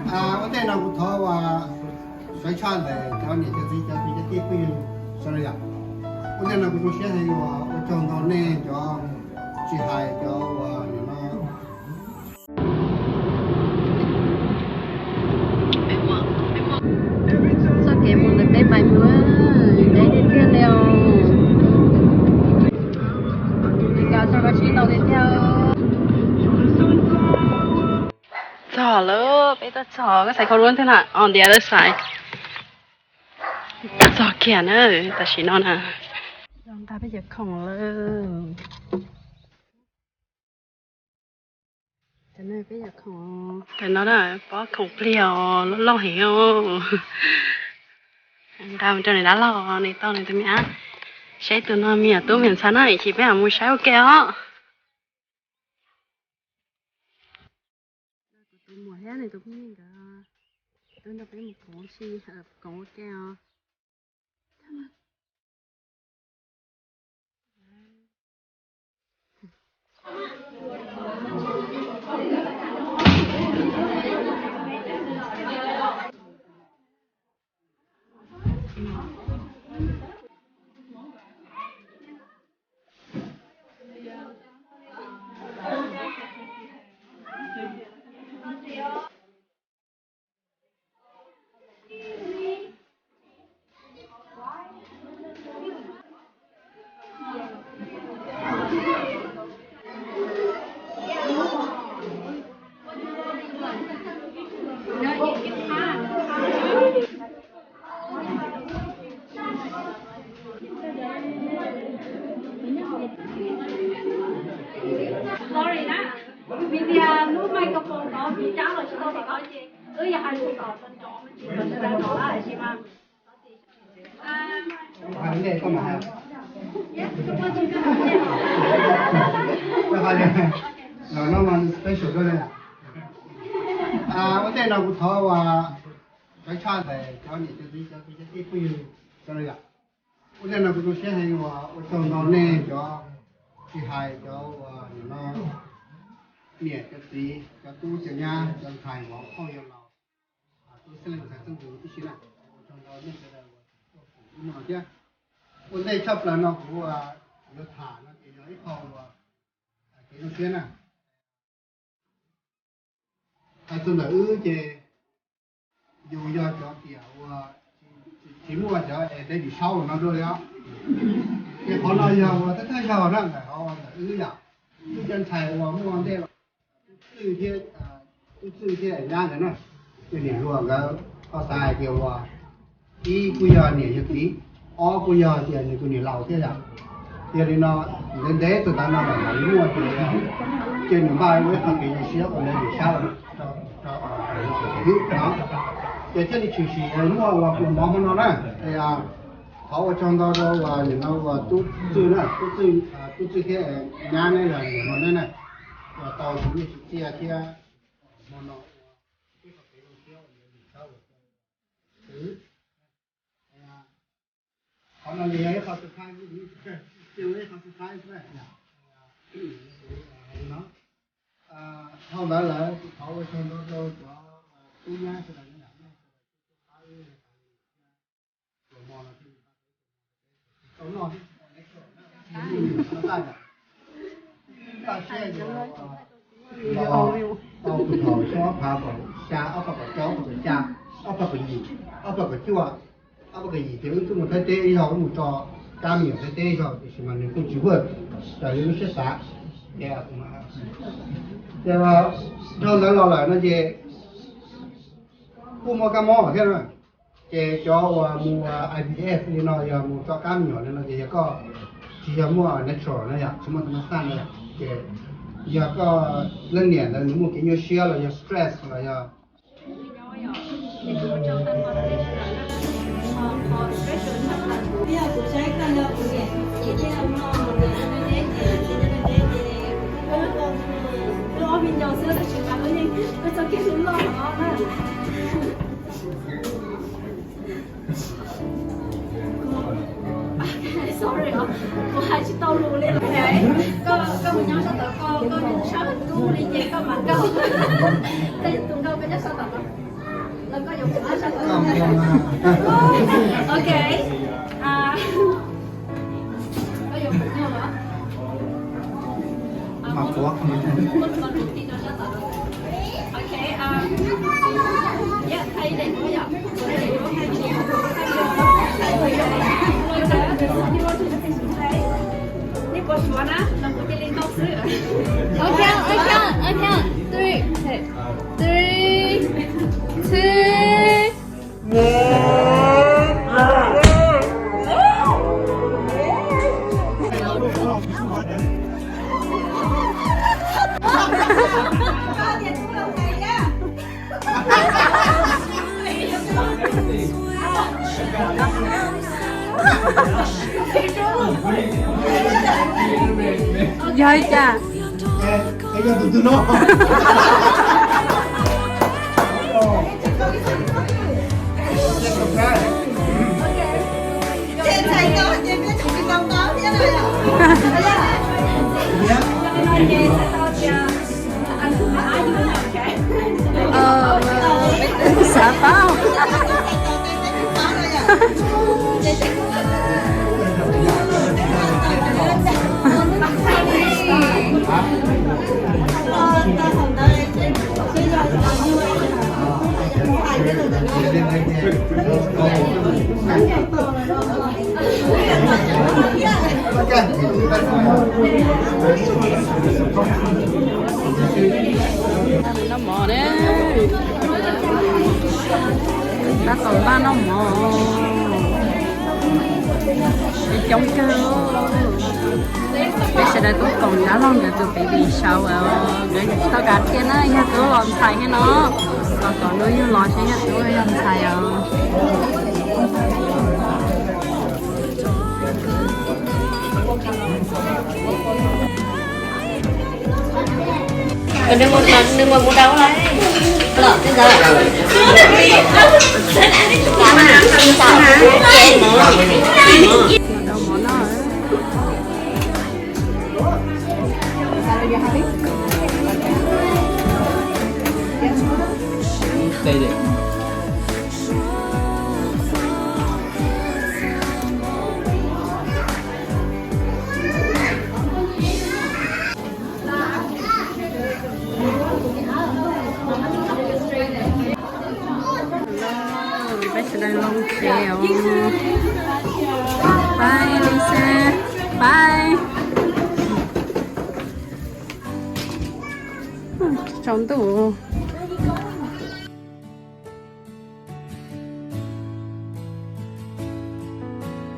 Ua ntej no kuv thov uas sawv tshaj ntawm cov niam cov txiv cov kwv cov tij phooj ywg sawv daws yom. Ua ntej no kuv zoo siab heev uas ua tsaug ntau nej cov tsis hais cov uas nim no. Txoj kev mus ntawm peb pais mus, deb tiag tiag li os. Tsis kav txog koj sib tau tiag tiag. Txog lawm, peb tuaj txog, koj xaiv khau lub twg na? On the other side. Txog kiag na, tam sim no na. Nqa peb cov khoom lawm. Cov no peb cov khoom, cov no na, pob khoom pliag os, loj loj heev os. Nqa mus rau nws dab laug, nws tau nws tus me ab. Saib tus no me nyuam tub me nyuam ntxhais na, ib chim peb mam mus saib ua ke os. Kuv tus muam thiab nws tus phooj ywg nkawd tuaj nrog peb mus koom ua si, koom ua ke os. Sorry na, vim tias lub microphone tod kuv cab los tsis tau tom no ces wb yog hais lus tom tod tsis tau tom na, tiam sis mas Los no mas special rau nej. Ua ntej no kuv thov uas sawv tshaj ntawm cov niam cov txiv cov kwv cov tij phooj ywg sawv daws yom. Ua ntej no kuv zoo siab heev uas ua tsaug ntau nej cov tsis hais cov uas nim no niam cov txiv cov tub cov nyab cov ntxhais vauv phauj yawg laus, tub xeeb leej ntxhais xeeb ntxwv tib si na, ua tsaug ntau nej sawv daws uas tuaj koom wb no thiab. Ua ntej tshaj plaws no kuv yuav tham no ces yog ib qho uas kev zoo siab na. Hais txog ntawm wb ces yus yog cov tiam uas tsis muaj cov baby shower no dua li os. Ces qhov no yog uas thawj thawj zaug na ntawm hauv ntawm wb yom, wb cov ntxhais uas muaj ntej los tub txwj thiab, tub txwj thiab nyab ntawd na, ces niam hluas nkawd ho xav hais tias uas ib kuj yog niam yog txiv, ob kuj yog tias nws tus niam laus thiab yom. Yog li no ntev ntev txog tav no los mam li muaj ces, ces nws npaj ua ib qho kev zoo siab ua lawv yus sab los rau wb no. Ces thiaj li tshwm sim muaj uas pluas mov hmo no na. Thov ua tsaug ntau rau uas nim no uas tub txwj na, tub txwj, tub txwj thiab nyab ne yog nim no ne na, uas tau tus me tsim txiaj thiab hmo no ua ib qho kev zoo siab ua lawv yus sab los rau wb. Qhov no nws yog ib qho surprise, ib qho surprise na. Dhau ntawd lawm kuv thov ua tsaug ntau rau cov tub nyab sawv daws na, nej sawv daws tuaj pab wb hais lus thiab pluas mov no thiab tau noj thiab tsis tau noj, tag siab los tau tus thaum xyoo ob phav kaum xya, ob phav kaum rau, ob phav kaum xya, ob phav kaum yim, ob phav kaum cuaj, ob phav kaum yim ces wb tuaj mus Thaib teb ib zaug, wb mus tso kab me nyuam Thaib teb ib zaug, tiam sis mas nws kuj tsis work raws li wb siab xav. Ces dhau ntawd los lawm no ces kuj muaj kab mob thiab na. Ces cov uas mus I V F li no yog mus tso kab me nyuam li no ces yog koj tsis yog muaj natural na yom, tsis muaj tam mab xaj na yom, ces yog koj leej niam ntawd nws muaj kev nyuaj siab los yog stress los yog Sorry os, kuv hais tsis tau lus li. Koj, koj mus nyob sab tod, koj, koj sab tub li ces koj mam nkauj. Koj tus nkauj koj nyob sab tod no. Ok. À, có dùng được không ạ? À, mà có, có, có, có, có, có, ok, à, dạ, thầy để của giọng. Thầy để của hai triệu. Thầy để của hai triệu. Ua tsaug, ua tsaug, ua tsaug. Neb puas suav na? Los kuv cia li ntau xwb. Ok, ok, ok. Three, three, two. Yog ua cas? Ờ, xả pháo. Noj mov ne, tab tom npaj noj mov, coob kawg. Peb sawv daws tuaj koom dab laug nkawd tus baby shower, nkawd tsis tau kav kiag na, yog twb los ntxhais thiab no, los kom hnub yug los saib yog twb yog ntxhais os. Nws mus, nws mus, mus rau lawm. Lawm, twb ntawd. Peb sawv daws los tsev os. Pais li xwb, pais. Tsaus ntuj.